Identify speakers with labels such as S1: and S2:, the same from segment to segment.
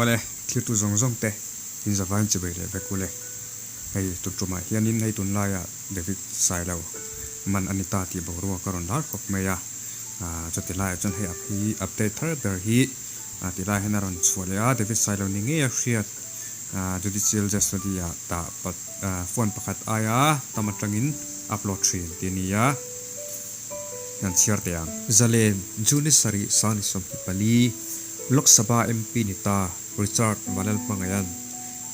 S1: Awle, thiltu zawng zawng te in zavain chibei leh vek ule. Hei tun tumah hianin hei tunlaia David Sailo man a ni ta tih boruak a rawn lar khawp mai a. Chuti laiah chuan hei hi update thar ber hi ti lai hian a rawn chhuah leh a, David Sailo ni ngei a hriat Judicial Custody ah dah phone pakhat aia tam atangin upload thin tih a ni a, an chhiar teh ang. Zalen, June sarih sangni 24, Lok Sabha MP ni ta Richard Vanlalhmangaihan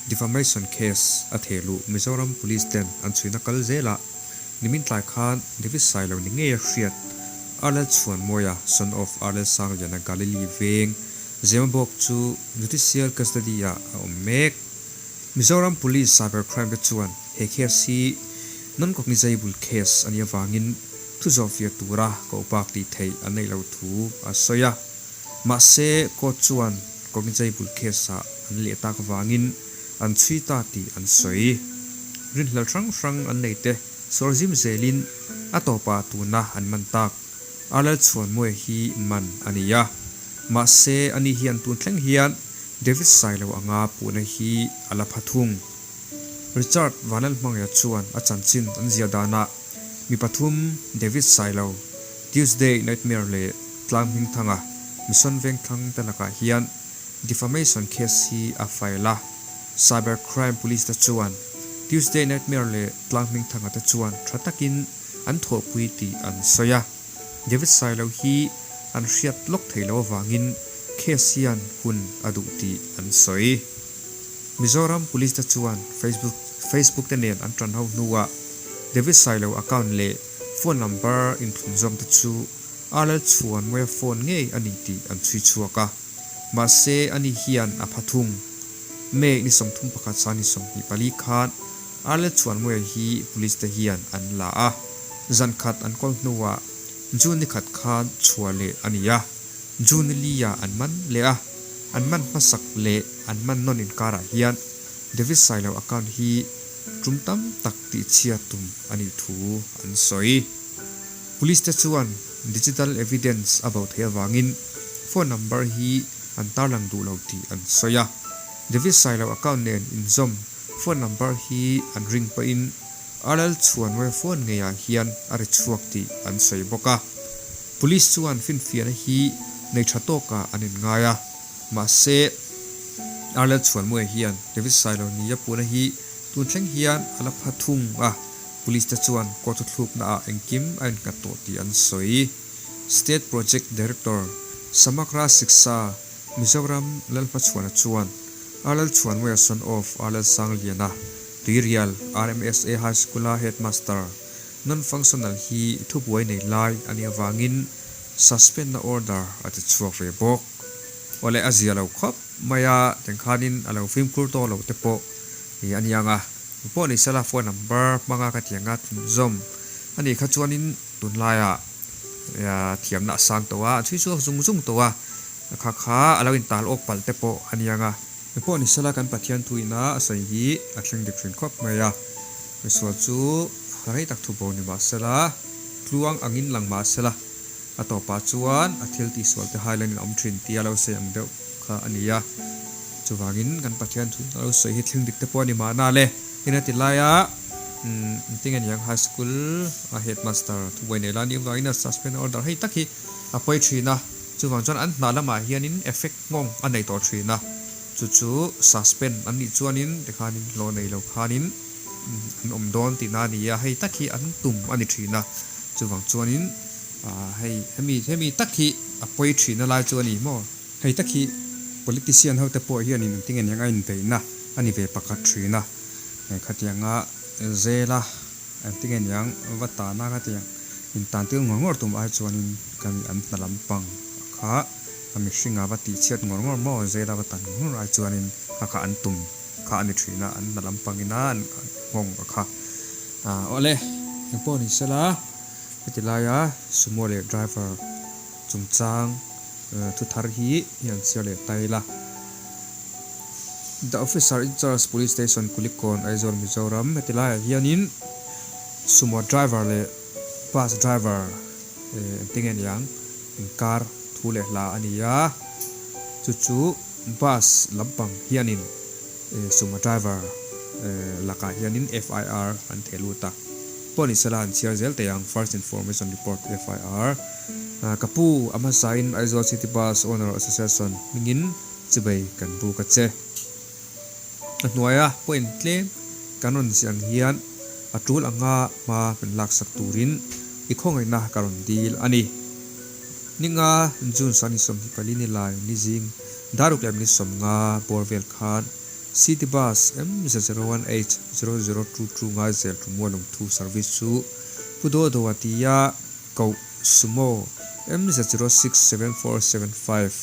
S1: defamation case a theh luh Mizoram Police ten an chhuina kal zelah Nimin tlai khan David Sailo ni ngei a hriat Arlel Chhuanmawia, son of Arlel Sangliana Galilee veng Zemabawk chu Judicial Custody ah a awm mek. Mizoram Police Cyber Crime te chuan he case hi non-cognizable case a nih avangin thu zawhfiah tura koh bak tih theih an neih loh thu a sawi a. Mahse court chuan cognizable case ah an leh tak avangin an chhui ta tih an sawi. Rinhlel hrang hrang an nei te sawr zim zelin a tawpah tuna an man tak. Arlel Chhuanmawia hi man a ni a. Mahse ani hian tun thleng hian David Sailo anga puhna hi a la pha thung. Richard Vanlalhmangaiha chuan a chanchin an ziah danah mi pathum David Sailo, Tuesday Nightmare leh Tlang Hmingthanga Mission Vengthlang te lakah hian Defamation case hi a file a, Cyber Crime Police te chuan Tuesday Nightmare leh Tlang Hmingthanga te chuan tha takin an thawhpui tih an sawi a. David Sailo hi an hriat lawk thei lo avangin case hian hun a duh tih an sawi. Mizoram Police te chuan Facebook Facebook te nen an tan ho hnuah David Sailo account leh phone number inthlunzawm te chu Arlel Chhuanmawia phone ngei a ni tih an chhui chhuak a. Mahse, ani hian a pha thung. May ni 31 sang ni 24 khan Arlel Chhuanmawia hi police te hian an la a, zan khat an kawl hnuah June ni khat khan chhuah leh a ni a, June ni li ah an man leh a, an man hmasak leh an man nawn inkarah hian David Sailo account hi tum tam tak tihchhiat tum a nih thu an sawi. Police te chuan digital evidence a bo theih avangin phone number hi an tarlang duh lo tih an sawi a. David Sailo account nen inzawm phone number hi an ring pawhin RL Chhuanmawia phone ngeiah hian a ri chhuak tih an sawi bawk a. Police chuan finfiahna hi nei tha tawkah an inngai a. Mahse, RL Chhuanmawia hian David Sailo nia puhna hi tun thleng hian a la pha thung a. Police te chuan court thuthlukna ah engkim a innghat tawh tih an sawi. State Project Director Samagra Shiksha Mizoram Lalhmachhuana chuan RL Chhuanmawia son of RL Sangliana, Tuirial RMSA High School-a Headmaster, non-functional hi thubuai nei lai a nih avangin suspend-na order a ti chhuak ve bawk. Awle a zia lo khawp mai a, tengkhanin a lo fimkhur tawh lo te pawh a ni ang a. Pawh ni sela phone number hmanga ka ti anga tun zawm a nih kha chuanin tunlaiah thiamna a sang tawh a, a chhui chhuak zung zung tawh a, kha kha a lo intal awk palh te pawh a ni anga. Pawh ni sela kan Pathian thuina a sawi hi a thleng dik hrin khawp mai a, misual chu rei tak thu bo ni mah sela, tluang angin lang mah sela a tawpah chuan a thil tihsual te hailanin a awm thin tia lo sawi ang deuh kha a ni a. Chuvangin kan Pathian thu a lo sawi hi thleng dik te pawh a ni mahna le. Tin a ti laia engtin nge niang high school a headmaster thubuai nei lai nih avangin a suspend order hei tak hi a pawi thin a. Chuvang chuan an hna lamah hianin effect nghawng a nei tawh thin a. Chu chu suspend an nih chuanin tikhanin hlawh nei lo khanin an awm dawn tihna a ni a, hei tak hi an tum a ni thin a. Chuvang chuanin hei hemi hemi tak hi a pawi thin a lai chu a ni maw? Hei tak hi politician ho te pawh hianin engtin nge niang a inbeihna a ni ve pakhat thin a, khatianga zela engtin nge niang va tana khatiang intan tir ngawr ngawr tum ai chuanin kan an hna lampang kha a mihringa va tihchhiat ngawr ngawr maw zela va tan ngawr ngawr ai chuanin kha kha an tum kha a ni thin a, an hna lampangina an nghawng a kha. Awle, engpawh ni sela heti laia sumo leh driver chungchang Thu thar hi i han chhiar leh ta ila. The Officer in Charge Police Station Kulikawn Aizawl Mizoram heti laiah hianin Sumo driver leh bus driver engtin nge niang inkar thu leh hla a ni a, chu chu Bus lampang hianin Sumo driver lakah hianin FIR an theh lut a, pawh ni sela an chhiar zel thei ang, First Information Report, FIR. Ka pu, a hmasain Aizawl City Bus Owner Association hmingin chibei kan buk a che. A hnuaia point tlem kan rawn ziah ang hian a tul anga hma min laksak turin i khawngaihna ka rawn dil a ni. Ninga June sani 24 ni lai ni zing daruk leh minute 50 bawr vel khan City Bus MZ01H 0022 Ngaizel to Mualungthu service chu Pu Dodoa tia koh Sumo MZ067475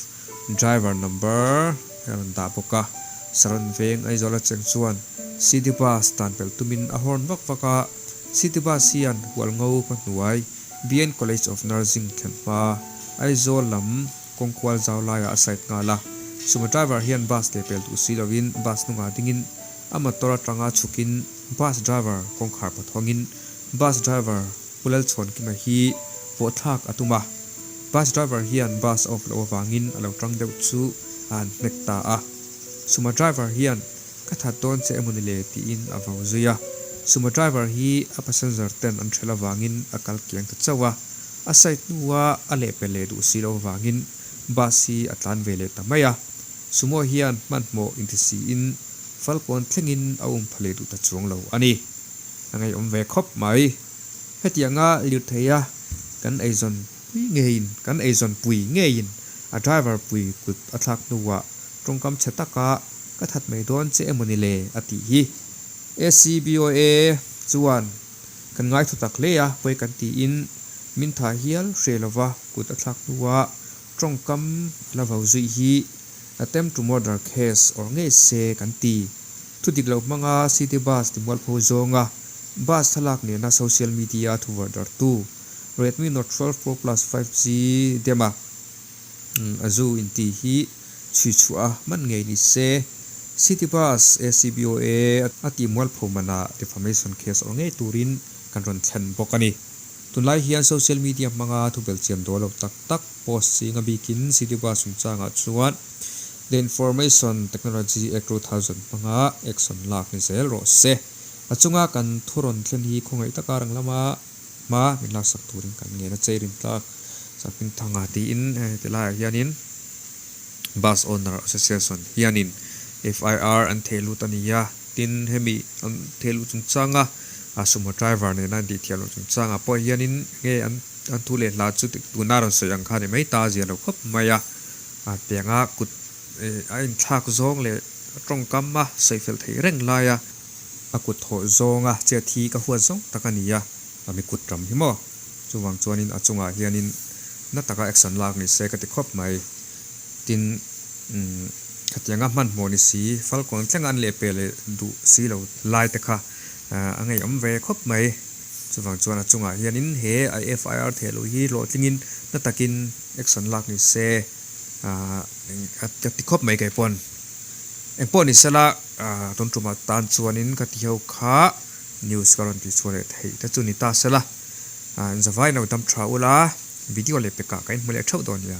S1: Driver number a rawn dah bawk a, Saron veng Aizawl a cheng chuan City Bus tan pelh tumin a horn vak vak a, City Bus hian Hualngo hmahnuai BN College of Nursing thlen hma Aizawl lam kawngkual zau laiah a side nghal a, Sumo driver hian bus leh pel duh si lovin bus hnungah dingin a motor atanga chhukin bus driver kawngkhar pathawngin bus driver Pu Lalchhuankima hi pawhthlak a tum a, bus driver hian bus a off loh avangin a lo tang deuh chu a han hnek ta a. Sumo driver hian ka that dawn che emaw ni le tiin a vau zui a. Sumo driver hi a passenger ten an hrel avangin a kal kiang ta chauh a, a side hnua a lehpel leh duh si loh avangin bus hi a tlan ve leh ta mai a. Sumo hian hmanhmawh inti siin Falkawn thlengin a um pha leh duh ta chuang lo a ni. A ngaihawm ve khawp mai. Hetianga lirtheia kan eizawn pui ngeiin kan eizawn pui ngeiin a driver pui kut a thlak hnuah tawngkam chhe taka ka that mai dawn che emaw ni le a tih hi. ACBOA chuan kan ngaithu tak hle a, pawi kan tiin min tha hial hre lova kut a thlak hnuah tawngkam a la vau zui hi attempt to murder case awrh ngei se kan ti. Thu dik lo hmanga city bus timualpho zawnga bus thlalak nena social media a thuvar dartu Redmi Note 12 Pro Plus 5G dema a zu inti hi chhui chhuah a man ngei ni se. City bus ACBOA a tihmualpho manah defamation case awrh ngei turin kan rawn thlen bawk a ni. Tunlai hian social media hmanga thubelchian dawl lo tak tak post ching a bikin city bus chungchangah chuan The Information Technology Act 2000 hmanga action lak ni zel rawh se. A chunga kan thu rawn thlen hi khawngaih taka rang lama hma min laksak turin kan ngen a chei rin tlak Sapin Thanga tiin heti laiah hianin Bus Owner Association hianin FIR an theh lut a ni a, tin hemi an theh luh chungchanga sumo driver nena an tihthiam loh chungchangah pawh hianin nge an an thu leh hla chu tuna rawn sawi ang kha a ni mai ta a zia lo khawp mai a. A pianga kut a inthlak zawng leh tawngkam a sawi fel thei reng lai a, a kut thawh zawnga chet hi ka huat zawng tak a ni a, a mi kut ram hi maw? Chuvang chuanin a chungah hianin na taka action lak ni se ka ti khawp mai. Tin, khatianga hmanhmawh ni si, Falkawn thlenga an lehpel leh duh si lo lai te kha a ngeiawm ve khawp mai. Chuvang chuan a chungah hianin he a FIR theh loh hi hlawhtlingin na takin action lak ni se ka ti khawp mai kei pawn. Eng pawh ni sela tun tumah tan chuanin ka ti ho kha news ka rawn tih chhuah leh theih te chu ni ta sela. Zavai lo dam tha ula video leh pekah ka inhmu leh theuh dawn nia.